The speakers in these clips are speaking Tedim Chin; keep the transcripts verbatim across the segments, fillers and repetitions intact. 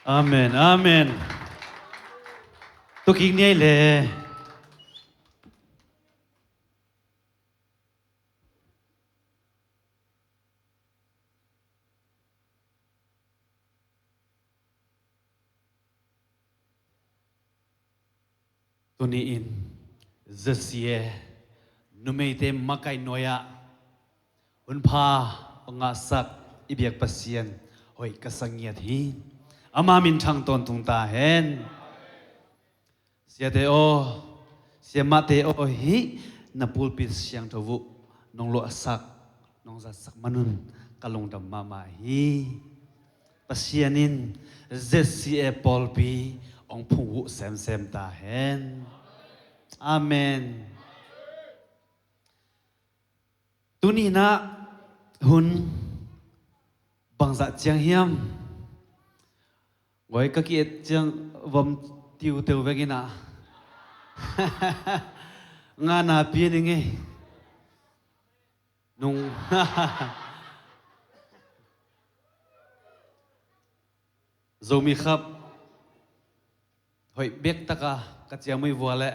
Amen, amen. Tukik niai le. Tuni-in Z C A numeite makaih nuai-ah hunpha a ngahsak i biak Pasian hoih ka sa ngiat hi. Ama minthang tawntung ta hen. Siate aw, siamahte aw, hih na pulpit siangtho uh nong luahsak, nong zatsak manun ka lungdam mahmah hi. Pasian in Z C A pawlpi hong phungvuh semsem ta hen. Amen. Tuni-in ah hun bangzah ciang hiam? Guai ka ki-et ciang vom tiuteu vek in ah. Ngana pian i ngei. Nung. Zomi khap hoih bek taka ka ciamui vua leh,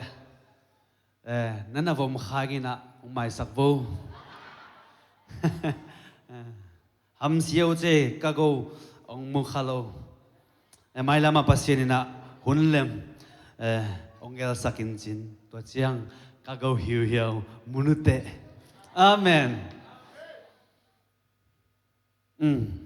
eh, na na vom kha in ah hong maisak vo. Hamsia uh ce, ka go hong mu kha lo. Eh, mailam ah Pasian in ah hun lem, eh, hong gelsak in cin, tua ciang ka go hiuhiau mun uh teh. Amen. Um.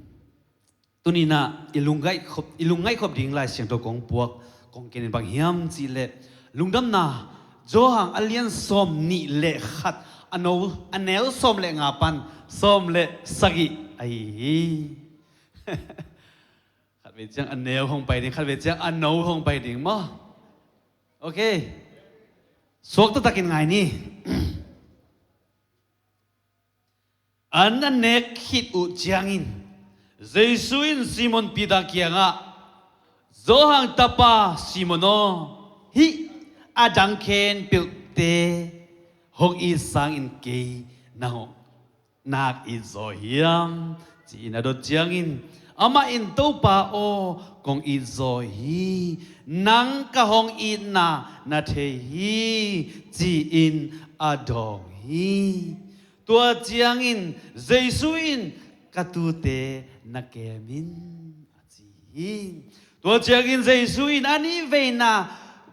Tuni-in ah i lungngaih khop, i lungngaih khop ding Lai Siangtho kong puak, kong ken in bang hiam cih leh, Lungdamna Johan a lian sawm nih le khat, a no, a neu sawm le nga pan sawm le sagih ahi hi. Khat vei ciang a neu hong pai ding, khat vei ciang a no hong pai ding maw? Ok. Suak taktakin ngai ni. An a nek khit uh ciangin Jesu in Simon Peter kiangah, Johan tapa Simon aw, hih a dang khempeuhte hong it sangin kei na hong, nak it zaw hiam? Ci-in a dot ciangin amah in, Topa aw, kong it zaw hi, nang ka hong itna na thei hi, ci-in a dawng hi. Tua ciangin Jesu in, Ka tuute na kem in, a ci hi. Tua ciangin Jesu in a nihveina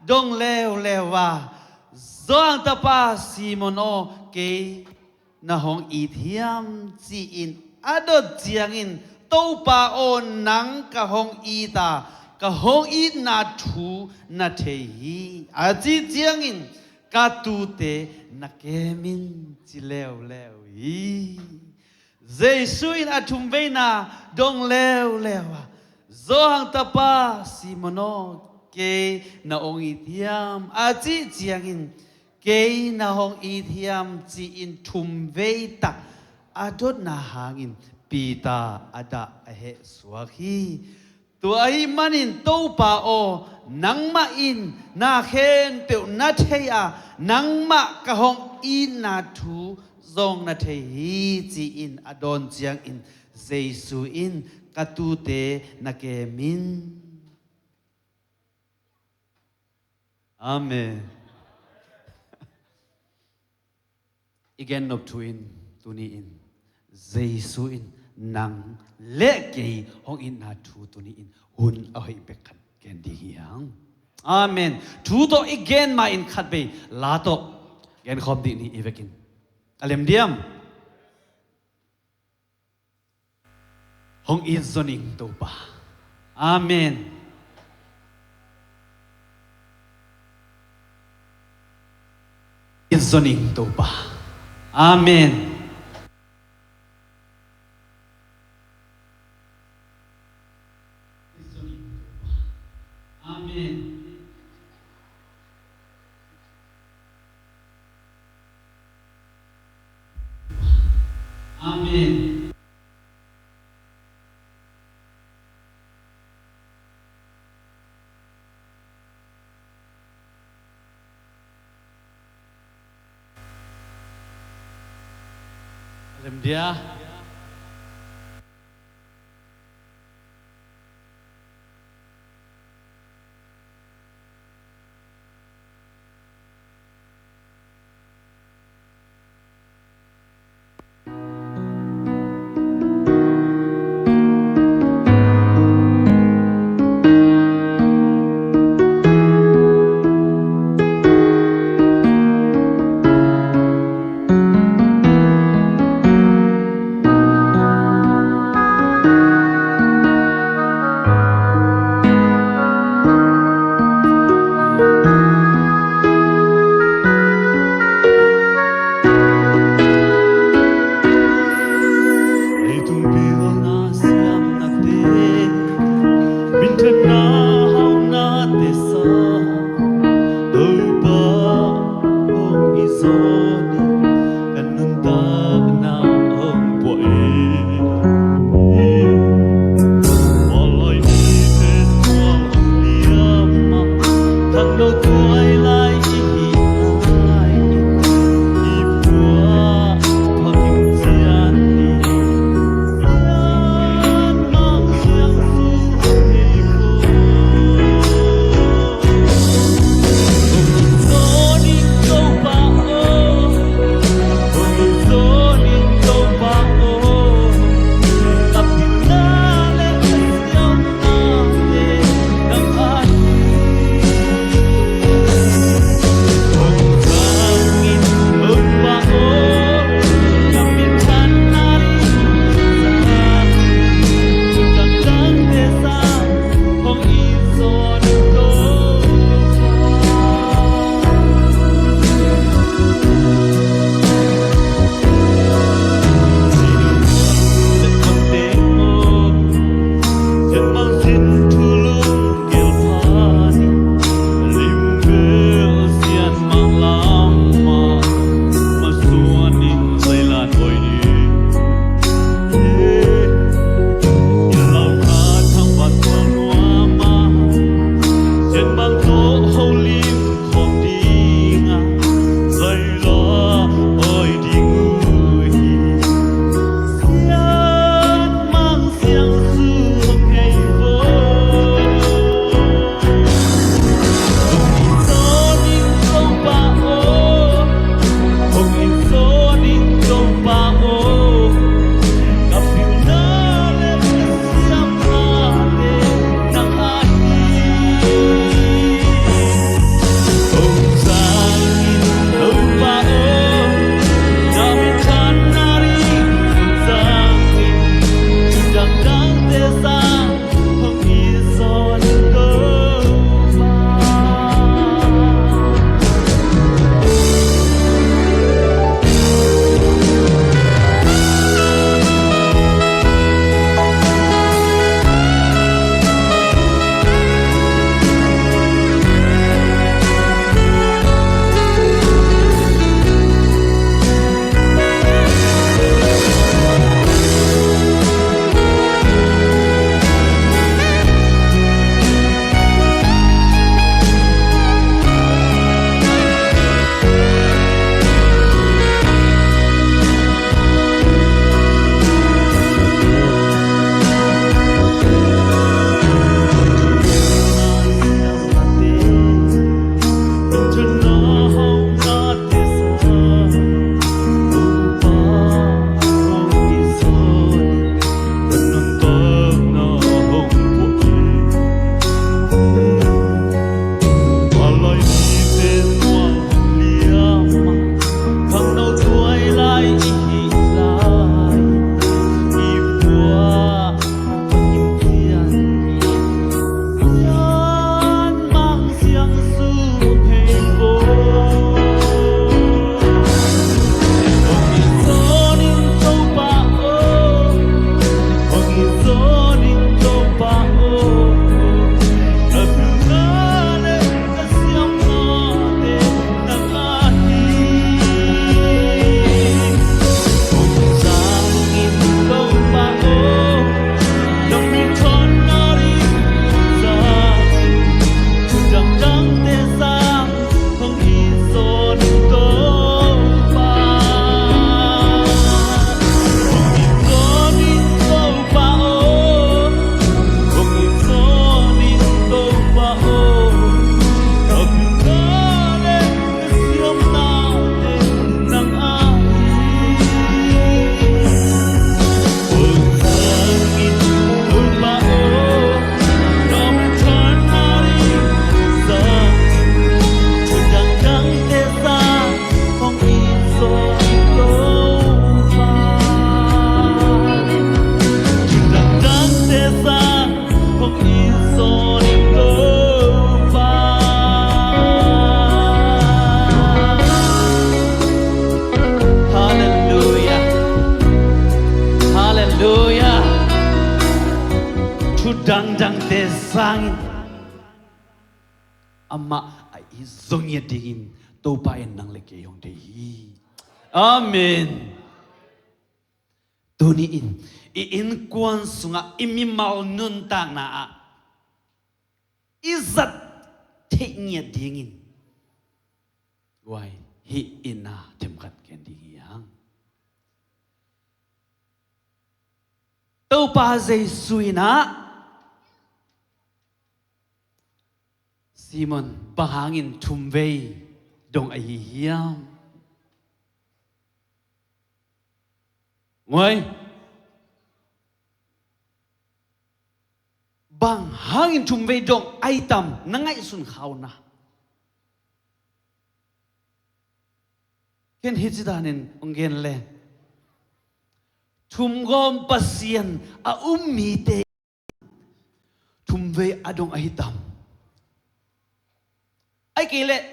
dong leuleu a, Johan tapa Simon aw, kei na hong it hiam? Ci-in a dot ciangin, Topa aw, nang ka hong it a, ka hong itna thu na thei hi, a cih ciangin, Ka tuute na kem in, ci leuleu hi. Jesu in a thumveina dong leuleu a, Johan tapa Simon aw, kei na hong it hiam? A cih ciangin, Kei na hong it hiam? Ci-in thumvei tak a dotna hangin Peter a dah a hehsuak hi. Tua ahih manin, Topa aw, nangmah in na khempeuh na thei a, nangmah ka hong itna thu zong na thei hi, ci-in a dawn ciangin Jesu in, Ka tuute na kem in. Amen. I gen nop thu in, tuni in Jesu in nang le kei hong itna thu tuni in hun a hoih bek khat gen ding hi hang. Amen. Thu tawh i gen ma in khat vei la tawh gen khawm dih ni i vekin. A lem diam? Hong it zaw ning Topa. Amen. It zaw ning Topa. Amen. Amen. Amen. Lem dia. sangin amah a it zong ngiat dingin Topa in nang le kei hong deih hi. Amen. Tuni-in i innkuan sungah i mimal nuntakna ah i zat theih ngiat dingin guai hih inn ah themkhat gen ding hi hang. Topa Jesu in ah Simon, bang hangin thumvei dong ahi hiam? Ngoi. Bang hangin thumvei dong ahi tam na ngaihsun khau na. Ken hih ci danin hong gen le. Thumgawm Pasian a um mite thumvei a dong ahi tam. Ai kei leh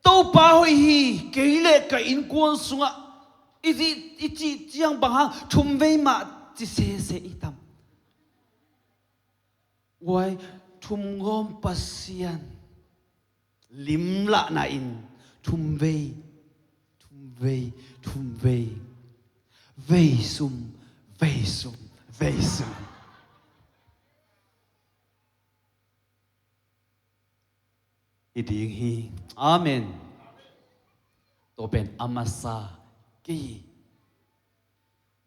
Topa hoih hi, kei le ka innkuan sungah i cih, i cih ciang bang hang thumvei mah ci sese i tam. Guai, thumgawm Pasian limlahna in thumvei, thumvei, thumvei, veisum, veisum, veisum hi ding hi. Amen. Tua pen a masa kei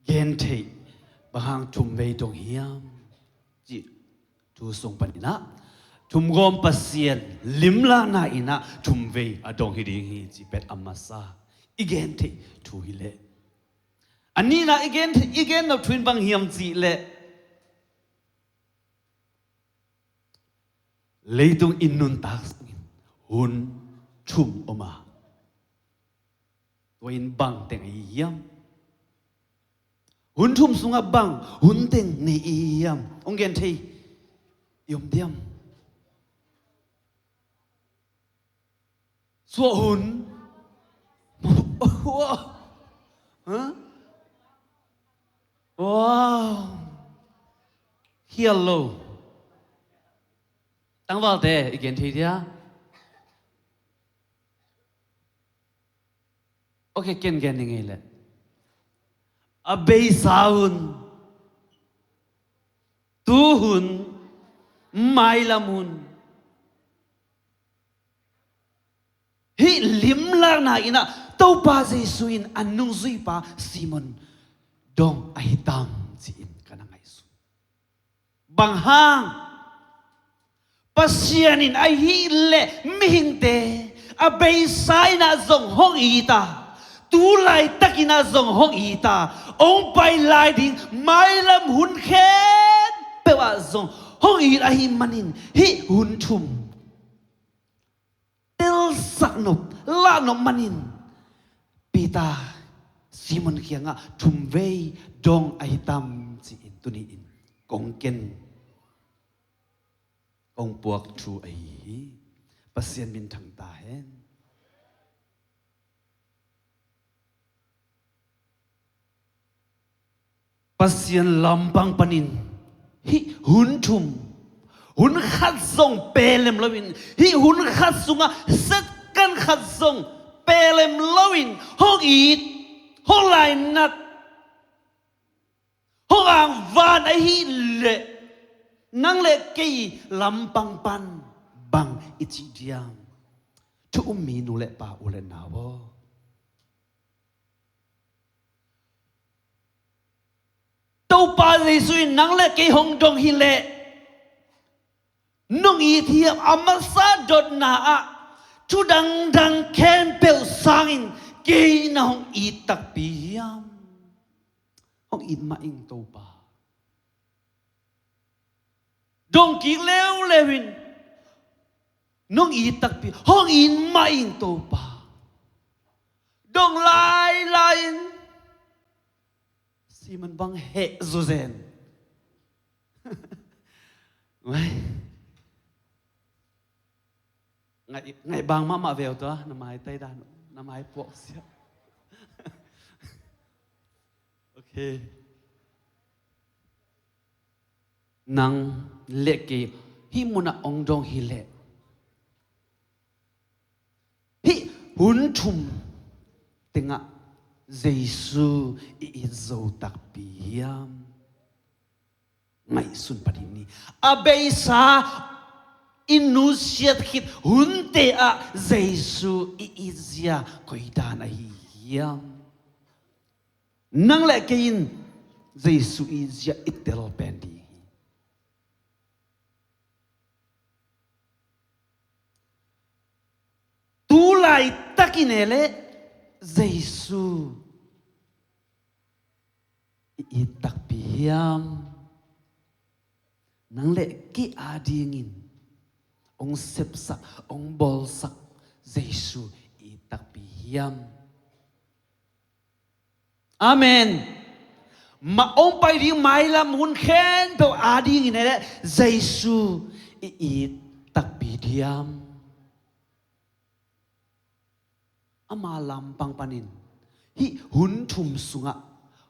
gen theih bang hang thumvei dong hiam cih thu sung panin ah thumgawm Pasian limlahna in ah thumvei a dong hi ding hi cih pen a masa i gen theih thu hi leh. A nihna i gen, i gen nop thu in bang hiam cih leh leitung i nuntak sungin hun thum om a, tua in bang teng ahi hiam? Hun thum sungah bang hun teng nei i hi hiam? Hong gen thei i om diam? Suah hun. Wow. Huh? Wow. Khial lo. Tangvalte i gen thei dia. Ok, ken gen ni ngei le. A beisa hun, tu hun, mailam hun. Hih limlakna in ah Topa Jesu in a nungzuipa Simon dong ahi tam ci-in ka na ngaihsun. Bang hang? Pasian in ahih leh mihingte a beisa in ah zong hong it a, tu laitakin ah zong hong it a, hong pai lai ding mailam hun khempeuh ah zong hong it ahih manin hih hun thum telsak nop, lah nop manin Peter Simon kiangah thumvei dong ahi tam ci-in tuni-in kong ken, kong puak thu ahi hi. Pasian minthang ta hen. Pasian lampang panin hih hun thum, hun khat zong pelem loin, hih hun khat sungah second khat zong pelem loin hong it, hong lainat, hong angvan ahih leh nang le kei lampang pan bang i cih diam? Thu um mi nu le pa, u le nau aw, Topa Jesu in nang le kei hong dong hi leh nong it hiam? A masa dotna ah thu dangdang khempeuh sangin kei na hong it takpi hiam? Hong it mah ing Topa. Dong kik leuleu in nong it takpi, hong it mah ing Topa. Dong lailai in Simon bang heh zuzen. Ngai, ngai bang mahmah veu tua, na mai tai dan, na mai puak sia. Ok. Nang le kei Hih munah ong dong hileh, hih hun thum tengah Jesu i it zo takpi hiam? Ngaihsun pah dih ni. A beisa i nusiat khit hunte ah Jesu i itzia koi dan ahi hiam? Nang le kei in Jesu i itzia i tel pen dih hi. Tu laitakin e le Jesu i it takpi hiam? Nang le kei adingin ong sepsak, ong bawlsak Jesu i it takpi hiam? Amen. Mah ong pai ding mailam hun khempeuh adingin e le Jesu i it takpi diam? Ama lampang panin hih hun thum sungah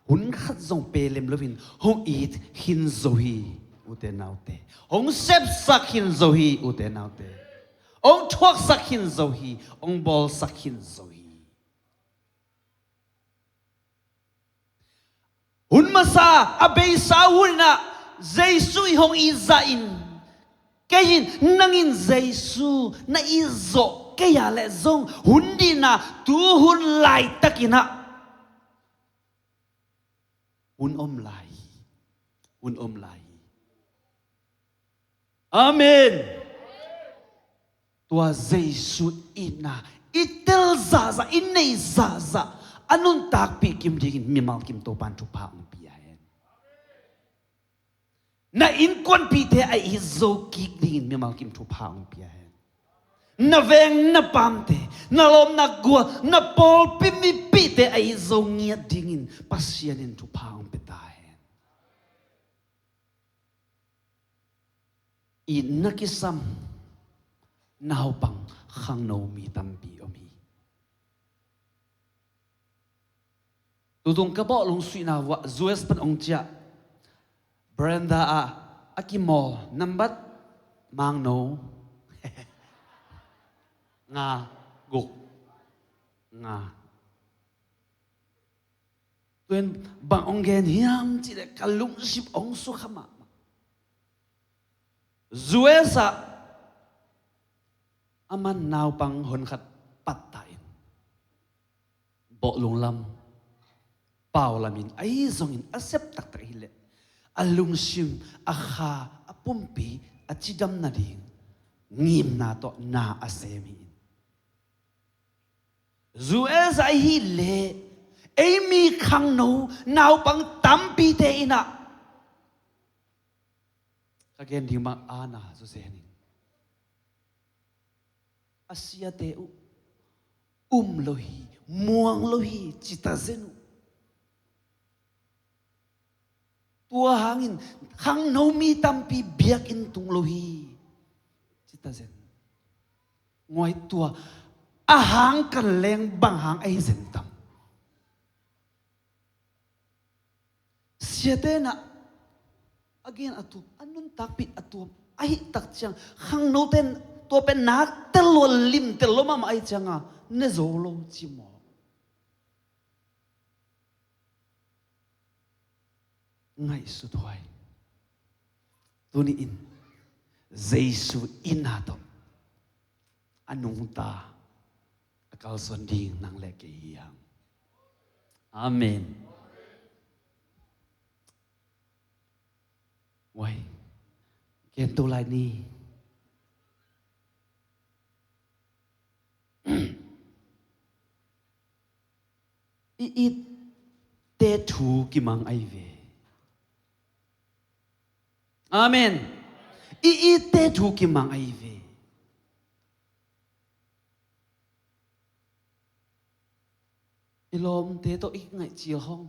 hun khat zong pelem loin hong it khin zo hi, ute naute. Hong sepsak khin zo hi, ute naute. Hong thuaksak khin zo hi, hong bawlsak khin zo hi. Hun masa a beisa hun inah Jesu i hong it zah in, kei in, nang in Jesu na it zawh kei a leh zong hun dihna tu hun laitakin ah hun om lai hi. Hun om lai hi. Amen. Tua Jesu itna i tel zahzah, i nei zahzah a nuntakpih kim dingin mimal kim Topan thupha hong pia hen. Na innkuanpihte a it zo kik dingin mimal kim thupha hong pia hen. Na veng na pamte, na lawm na gual, na pawlpi mipihte a it zo ngiat dingin Pasian in thupha hong pia ta hen. Itna kisam naupang khangno mi tampi om hi. Tutung ka bawh lungsuihna vuah U S pan ong ciah Brenda ah a kimawl nambat mangno nga guk nga. Tuin bang ong gen hiam cihleh ka lungsim ong sukha mahmah. U S ah a man naupang honkhat pattah in bawhlung lam, pau lamin ahi zongin a sep taktak hileh a lungsim, a kha, a pumpi a cidam nading ngimna tawh na a sem hi in. U S ah ahih leh ei mi khangno naupang tampite in ah ka gen ding bang ana zu zen in a siate uh um lo hi, muang lo hi, cita zen uh. Tua hangin khangno mi tampi biakinn tung lo hi, cita zen. Nguai tua a hang kan leng bang hang ahi zen tam. Siate in ah a gen a tuam, a nuntakpih a tuam ahih tak ciang khangnote in tua pen nak tel lua, lim tel lua mahmah ahih cianga ne zo lo ci maw? Ngaihsut huai. Tuni in Jesu itna tawh a nungta a kalsuan ding nang le kei hi hang. Amen. Huai. Gen to lai ni. I itte thu kimang ahi ve. Amen. I itte thu kimang ahi ve. I lawmte tawh i ngaihcil hong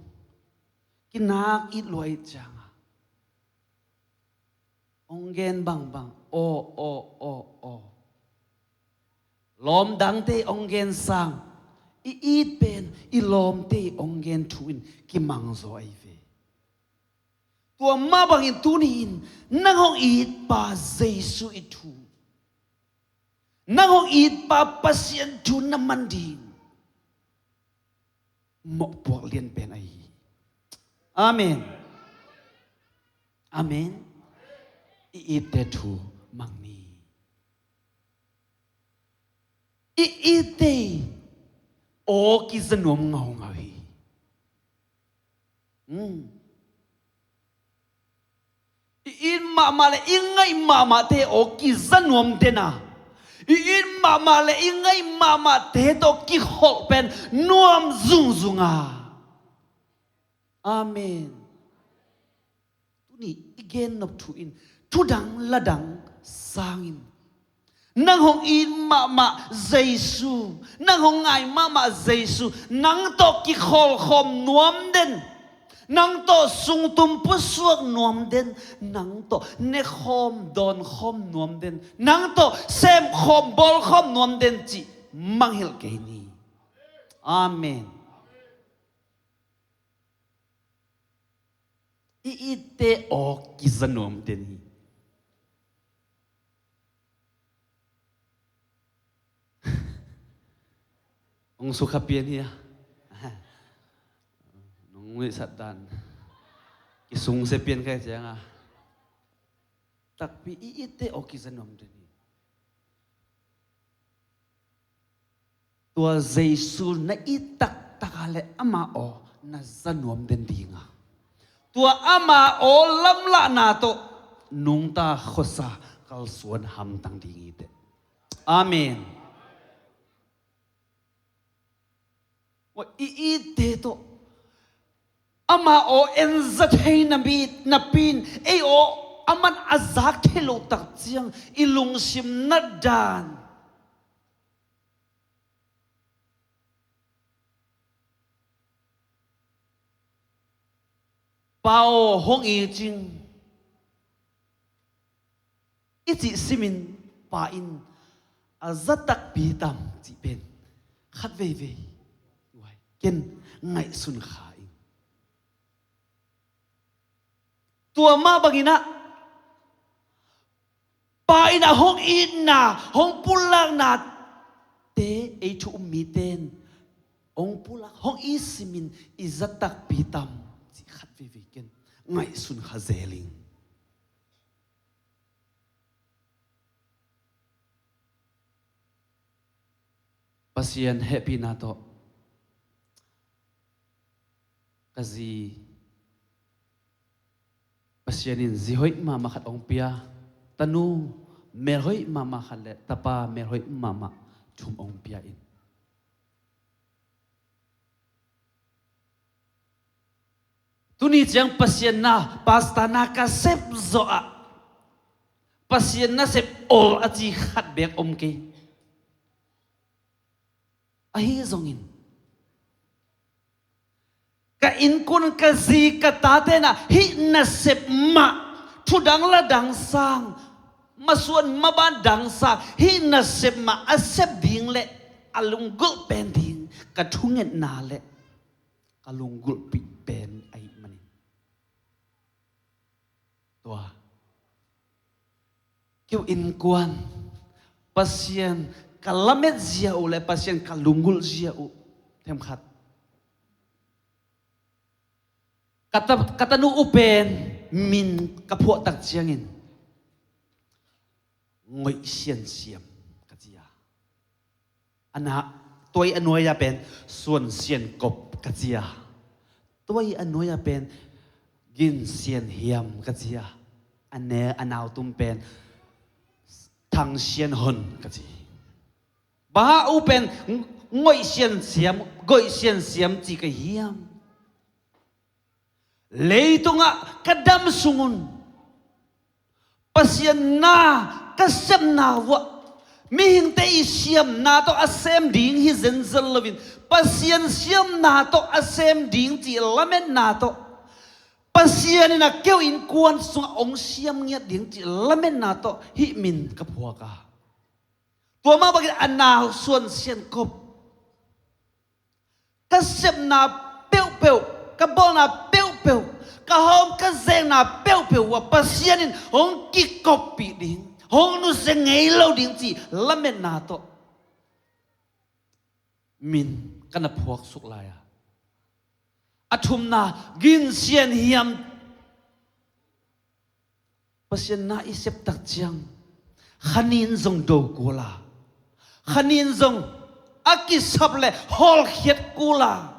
kinak it lua ih cianga hong gen bangbang aw, aw, aw, aw. Lawm dangte hong gen sang i it pen i lawmte hong gen thu in kimang zaw ahi ve. Tua mah bangin tuni-in nang hong itpa Jesu i thu, nang hong itpa Pasian thu na man ding mawhpuak lianpen ahi hi. Amen. Amen. I itte thu mang ni. I itte aw kiza nuam ngaungau hi. Hmm. I it mahmah le i ngaih mahmahte aw kiza nuam den a, i it mahmah le i ngaih mahmahte tawh kikholh pen nuam zungzung a. Amen. Tuni i gennop thu in thudang ladang sangin nang hong it mahmah Jesu, nang hong ngai mahmah Jesu, nang tawh kikhawlkhawm nuam den, nang tawh sungtum pusuak nuam den, nang tawh nekhawm dawnkhawm nuam den, nang tawh semkhawm bawlkhawm nuam den cih mangngilh kei ni. Amen. I itte aw kiza nuam den hi. Hong sukha pian hi a. Nong muisat dan kisungsia pian kai cianga takpi i itte aw kiza nuam den hi. Tua Jesu na it taktak a le ama aw na za nuam den ding a, tua ama aw lamlahna tawh nungta khuasa kalsuan hamtang ding hi teh. Amen. Tua i itte tawh ama aw en za thei na mi napi in ei aw aman a zak thei lo tak ciang i lungsim na dan Pa aw hong it cing i cih simin Pa in a za takpi tam cih pen khat veivei ken ngaihsun kha ing. Tua mah bangin ah Pa in a hong itna hong pulakna te ei thu um mite in hong pulak hong it simin i za takpi tam cih khat veivei ken ngaihsun kha zel ing. Pasian hehpihna tawh ka zi Pasian in zi hoih mahmah khat hong pia, tanu melhoih mahmah khat le tapa melhoih mahmah thum hong pia in. Tuni ciang Pasian na, pastor na ka sep zawh ah Pasian nasep ol a ci khat beek om kei. Ahi zongin ka innkuan ka zi ka tate na hih nasep mah thudang ladang sang masuan maban dang sang hih nasep mah a sep ding le a lunggulh pen ding ka thungetna le ka lunggulhpih pen ahih manin tua keu innkuan Pasian ka lamet zia uh le Pasian ka lunggulh zia uh themkhat ka ta, ka tanu uh pen min ka phuah tak ciangin Ngoih Sian Siam ka ci a. A na, tuai a nuai-a pen Suan Sian Kop ka ci a. Tuai a nuai-a pen Gin Sian Hiam ka ci a. A ne, a nautum pen Thang Sian Hon ka ci. Bang hang uh pen Ngoih Sian Siam, Goih Sian Siam ci ka hiam? Leitungah ka dam sungun Pasian na ka sepna uah mihingte i siamna tawh a sem ding hi zenzen loin Pasian siamna tawh a sem ding cih lametna tawh Pasian in a keu innkuan sungah hong siam ngiat ding cih lametna tawh hih min ka phuak a. Tua mah bangin a nau Suan Sian Kop ka sepna peuhpeuh, ka bawlna peuhpeuh, ka hawm ka zekna peuhpeuh uh ah Pasian in hong kikoppih ding, hong nusia ngei lo ding cih lametna tawh min ka na phuaksuk lai a. A thumna, ginsian hiam. Pasian na i sep tak ciang khanin zong do kul a, khanin zong a kisap le hawlkhiat kul a.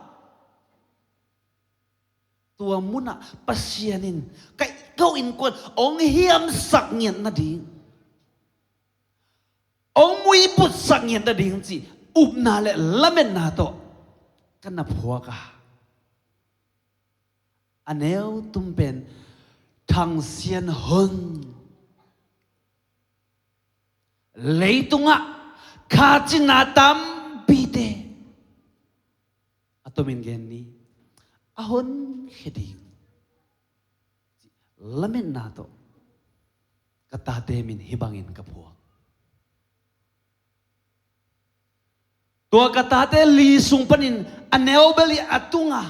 Tua munah Pasian in ka, ko innkuan hong hiamsak ngiat nading, hong muibutsak ngiat nading cih upna le lametna tawh ka na phuak a. A neu tum pen Thang Sian Hun. Leitungah kha cina tampite a tomin gen ni, a honkhia ding lametna tawh ka tate min hih bangin ka phuak. Tua ka tate li sung panin a neu bel i a tunga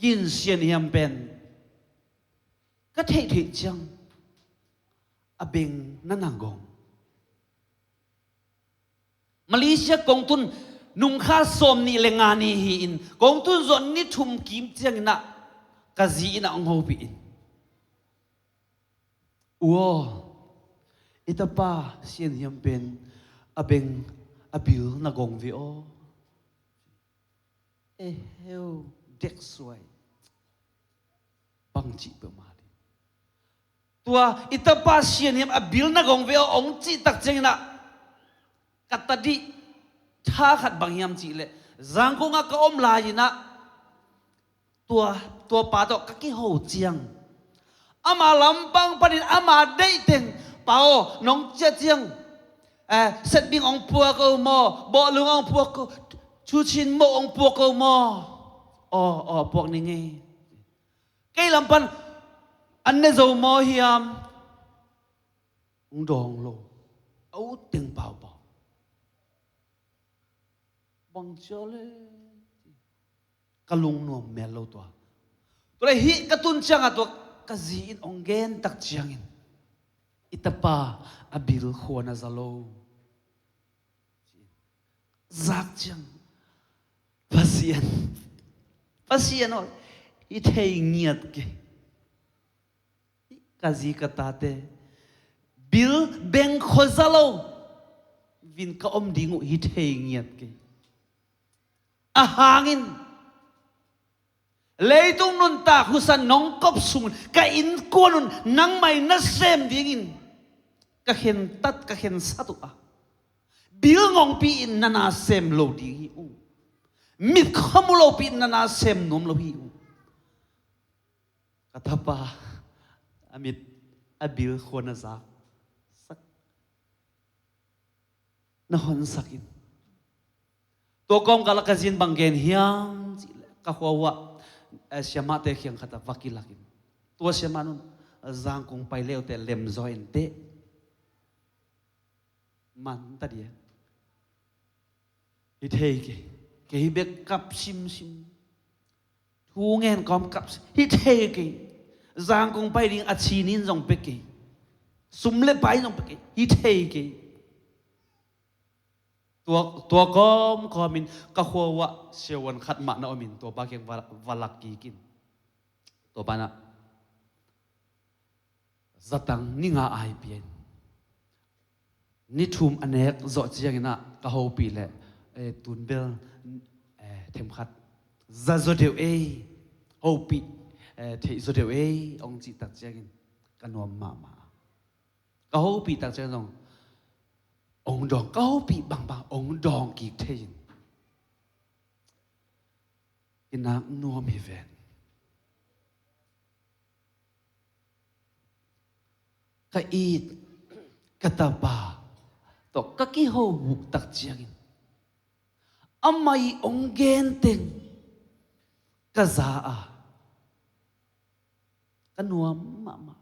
ginsian hiam pen ka theihtheih ciang a beng na nang gong. Malaysia kong tun nungkha sawm nih le nga ni hi-in, kong tun zawh ni thum kim ciangin ah ka zi in ah hong hopih in, "U aw, i tapa Sian Hiam pen a beng a bil na gong ve aw." E heu, dek suai. Bangci peuhmah ding. Tua i tapa Sian Hiam a bil na gong ve aw hong cih tak ciangin ah ka tadih tha khat bang hiam cih leh, Zangkong ah ka om lai-in ah tua, tua pa tawh ka kiho ciang, ama lampang panin ama deih teng, "Pa aw, nong ciah ciang, eh, setbing hong puak o maw, bawhlung hong puak o, cucin moh hong puak o maw?" "Aw, aw, puak ning ei." "Kei lam pan an ne zo maw hiam?" Hong dawng lo. A ut teng paupau. Bang cia le, ka lungnuam mel lo tua. Tua le hih ka tun ciangah tua ka zi in hong gen tak ciangin, "I tapa a bil khua na za lo." Zak ciang, "Pasian, Pasian aw, hi thei ngiat kei. Ka zi ka tate bil beng khua za lo vin ka om ding uh hi thei ngiat kei. Ahang in leitung nuntak husan nong kop sung un ka innkuan un nangmah in na sem dingin ka khentat, ka khensat uh a, bil ngongpi in na na sem lo ding hi uh. Mit khamu lopi in na na sem nuam lo hi uh. Ka tapa a mit a bil khua na zak sak, na honsak in." Tua kawmkal ah ka zi in bang gen hiam cih leh, ka khua uh ah, eh, siamahte khiang khat ah va kilak in, tua siamah nun, "Zangkong pai le uh teh, lem zaw in teh." Man ta dia. "Hi thei kei. Kei bek kap simsim. Thu ngen kawm kap si-, hi thei kei. Zangkong pai ding a cinin zong pia kei. Sum le pai zong pia kei. Hi thei kei." Tua, tua kawmkawm in ka khua uh ah siavuan khat mah na om in, tua pa kiang va, va lak kik in. Tua pa in ah zatang ni nga ai pia in. Ni thum a nek zawh ciangin ah ka hopih leh, eh, tun bel, eh, themkhat za zaw deuh ei, hopih, eh, theih zaw deuh ei, hong cih tak ciangin ka nuam mahmah. Ka hopih tak ciangin zong hong dawng, ka hopih bangbang hong dawng kik thei in, kinak nuam hi ven. Ka it ka tapa tawh ka kiho uh tak ciangin, amah i hong gen teng ka za a, ka nuam mahmah,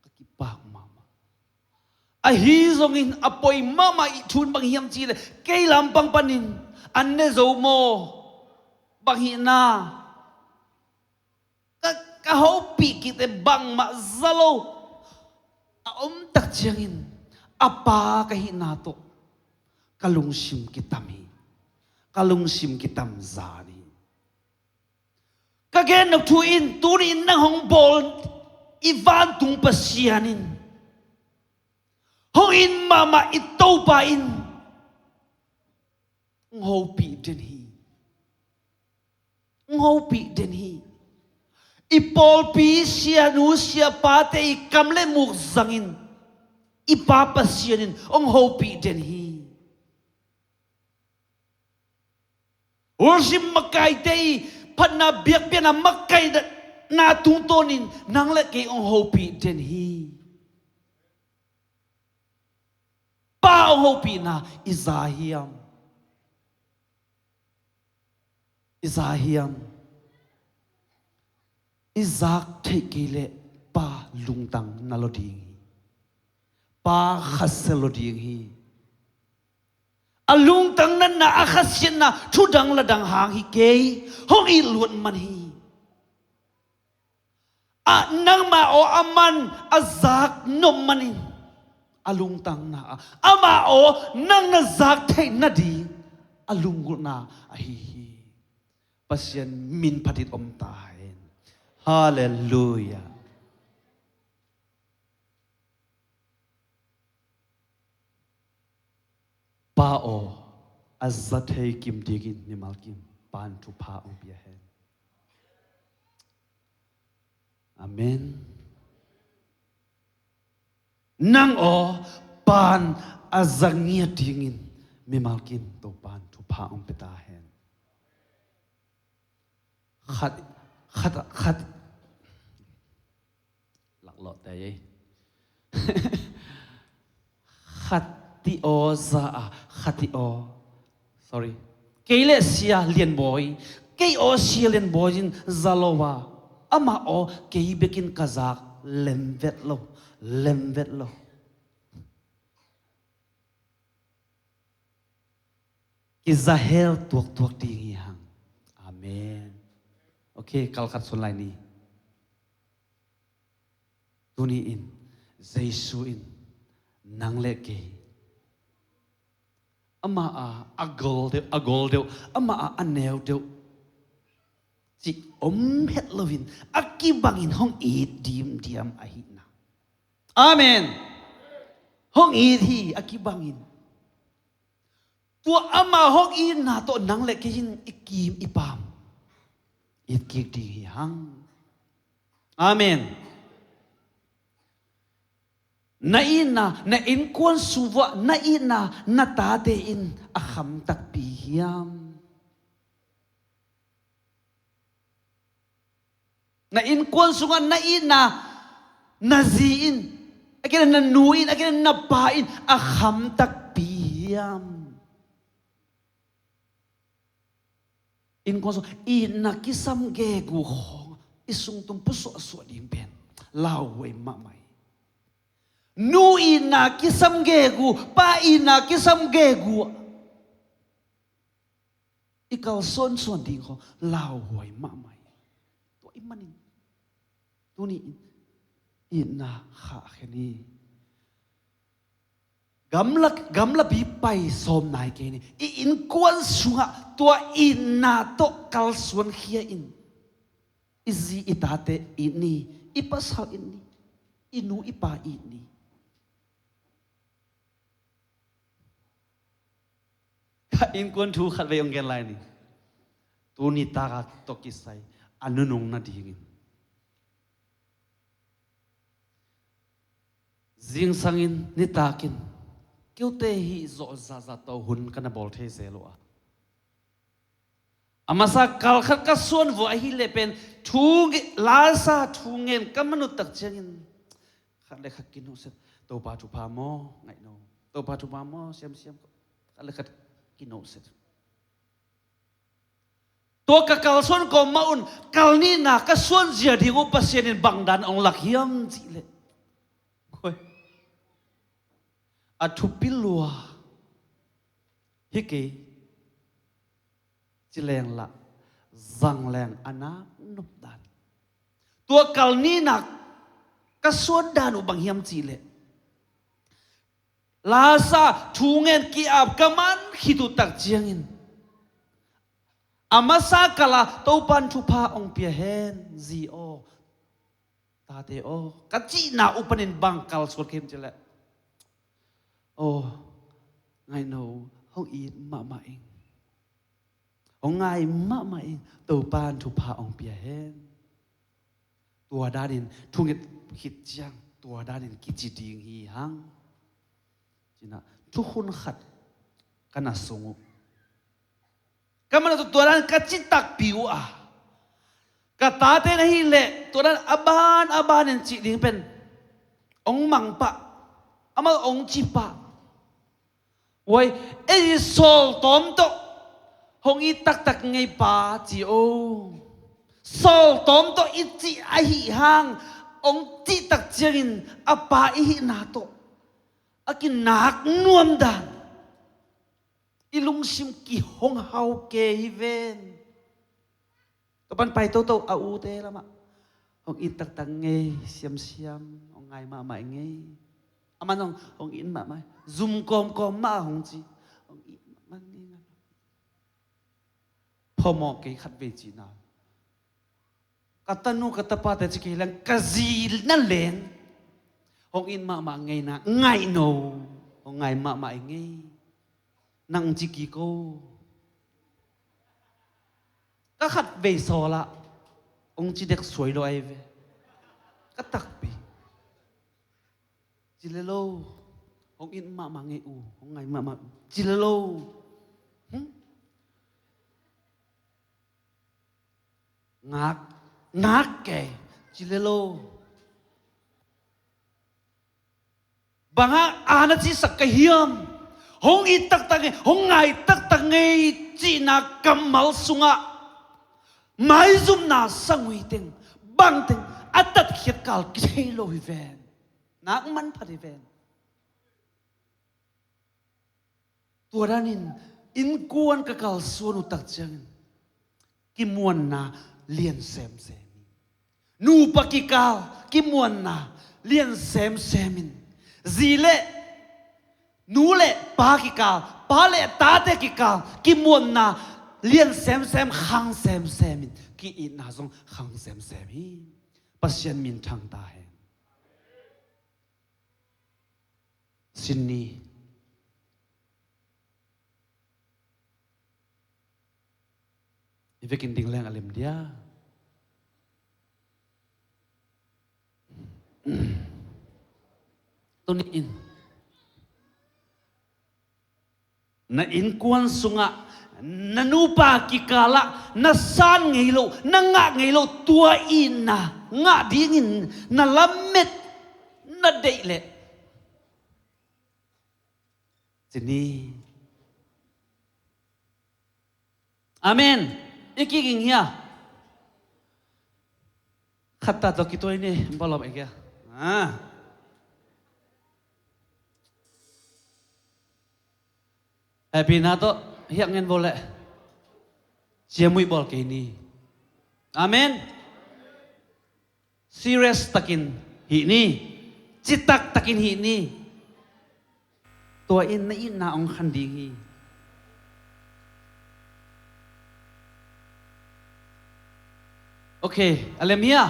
ka kipak mahmah. Ahi zongin a poi mahmah i thu in bang hiam cih leh, kei lampang panin an ne zo maw, bang hihna, ka, ka hopih kik teh bangmah za lo a om tak ciangin a pa ka hihna tawh ka lungsim kitam hi. Ka lungsim kitam zan hi. Ka gen nop thu in tuni in nang hong bawl i vantung Pasian in hong it mahmah i Topa in hong hopih den hi. Hong hopih den hi. I pawlpi sianu siapate i kam le muk zangin i Pa Pasian in hong hopih den hi. Worship makaite i phatna biakpiakna makaihna tungtawnin nang le kei hong hopih den hi. Pa hong hopihna i za hiam? I za hiam? I zak theih kei leh Pa lungtang na lo ding hi. Pa khasia lo ding hi. A lungtang natna, a khasiatna thudang ladang hang hi kei, hong it luat man hi. A nangmah aw a man a zak nop manin a lungtang na a, amah aw nang na zak theih nading a lunggulhna ahi hi. Pasian min phatin om ta hen. Halleluia. Pa aw, a za thei kim dingin mimal kim Pa'n thupha hong pia hen. Amen. Nang aw Pa'n a za ngiat dingin mimal kim Topa'n thupha hong pia ta hen. Khat, khat, khat. Laklawh te ei. Khat i aw za a, khat i aw. Sorry. Kei le Sia Lian Bawi. Kei aw Sia Lian Bawi in za lo a. Amah aw kei bekin ka zak lem vet lo. Lem vet lo. Kizahel tuaktuak ding hi hang. Amen. Ok, kal khat suan lai ni. Tuni in Jesu in nang le kei, amah a, a gol deuh, a gol deuh, amah a, a neu deuh cih om het loin a kibangin hong it dimdiam ahihna. Amen. Hong it hi a kibangin. Tua amah hong itna tawh nang le kei in i kim i pam it kik ding hi hang. Amen. Na itna, na innkuan sung vuah na itna na tate in a kham takpi hiam? Na innkuan sungah na itna na zi in, a kei na nu in, a kei na pa in a kham takpi hiam? Innkuan sung itna kisam gegu khawng i sungtum pusuahsuah ding pen lauhuai mahmah hi. Nu itna kisam gegu, pa itna kisam gegu i kalsuansuan ding khawng lauhuai mahmah hi. Tua i manin tuni in itna khahkhen hi. Gamla, gamlapi pai sawm nai kei ni. I innkuan sungah tua itna tawh kalsuan khia in. I zi i tate it ni. I pasal it ni. I nu i pa it ni. Ka innkuan thu khat vei hong gen lai ni. Tuni taka tawh kisai a nunung nadingin zingsangin nitakin keute hih zawh zahzah tawh hun ka na bawl thei zel uh a, a masa kal khat ka suan vua ahi leh pen thu nge-, lasa thu ngen ka manut tak ciangin khat le khat kinuhset. Topa thupha maw ngaih no? Topa thupha maw siamsiam? Khat le khat kinuhset. Tua ka kalsuan kawm mah un kal nihna ka suan zia ding uh Pasian in bangdan hong lak hiam cih leh, a thupi lua hi kei. Ci leng lah zang leng a nak nop dan. Tua kal nihna ka suan dan uh bang hiam cihleh, lasa thu ngen ki-ap ka man khit uh tak ciangin a masa kal a Topan thupha hong pia hen, zi aw, tate aw, ka cihna uh panin bang kal suan ka hiam cihleh, aw, ngaihno, hong it mahmah ing. Hong ngai mahmah ing, Topan thupha hong pia hen. Tua danin thunget khit ciang tua danin kici ding hi hang. Cinah thukhun khat ka na sung uh. Ka man uh tua dan ka ci takpi uh a, ka tate na hih leh tua dan a ban a banin cih ding pen hong mang pah, amah hong ci pah. Huai, ei sawltawm tawh hong it taktak ngei pa ci o. Sawltawm tawh i cih ahih hang hong cih tak ciangin a pa i hihna tawh a kinak nuam dan, i lungsim kihong hau ke hi ven. Tua pan pai toto a ute lamah hong it taktak ngei, siamsiam, hong ngai mahmah ngei. Aman hong, hong it mahmah, zum kawmkawm mah hong ci, hong it mahmah ngei. Phamawh kei khatvei cihna, ka tanu ka tapate ci kei leng ka zi na leng hong it mahmah ngeina, ngaihno, hong ngai mahmah ngei. Nang ci kiko. Ka khatvei sawlah hong ci dek suai lo ai ve. Ka takpi. Ci lelo. Hong it mahmah ngei uh, hong ngai mahmah uh. Ci lelo. Hmm? Ngak, ngak kei. Ci lelo. Bang hang a na cihsak ka hiam? Hong it taktak ngei, hong ngai taktak ngei cihna kammal sungah maizumna sangui teng, bangteng a tatkhiat kal kithei lo hi ven. Nak manphat hi ven. Tua danin innkuan ka kalsuan uh tak ciangin kimuanna lian semsem hi. Nupa kikal kimuanna lian semsem in, zi le nu le pa kikal, pa le tate kikal kimuanna lian semsem, khang semsem in, ki-itna zong khang semsem hi. Pasian minthang ta hen. Sinni. I vekin ding leng a lem dia. Tuni in na innkuan sungah na nupa kikalah na san ngei lo, na ngah ngei lo, tua itna ngah dingin na lamet na deih leh cini. Amen. I kiging hia? Khatta tawh kituai ni, balop e kia. Ah. Happy na tawh hiak ngen vo leh ciamuih bawl kei ni. Amen. Serious takin hih ni. Citak takin hih ni. Tua in na itna hong khan ding hi. Ok, a lem hia?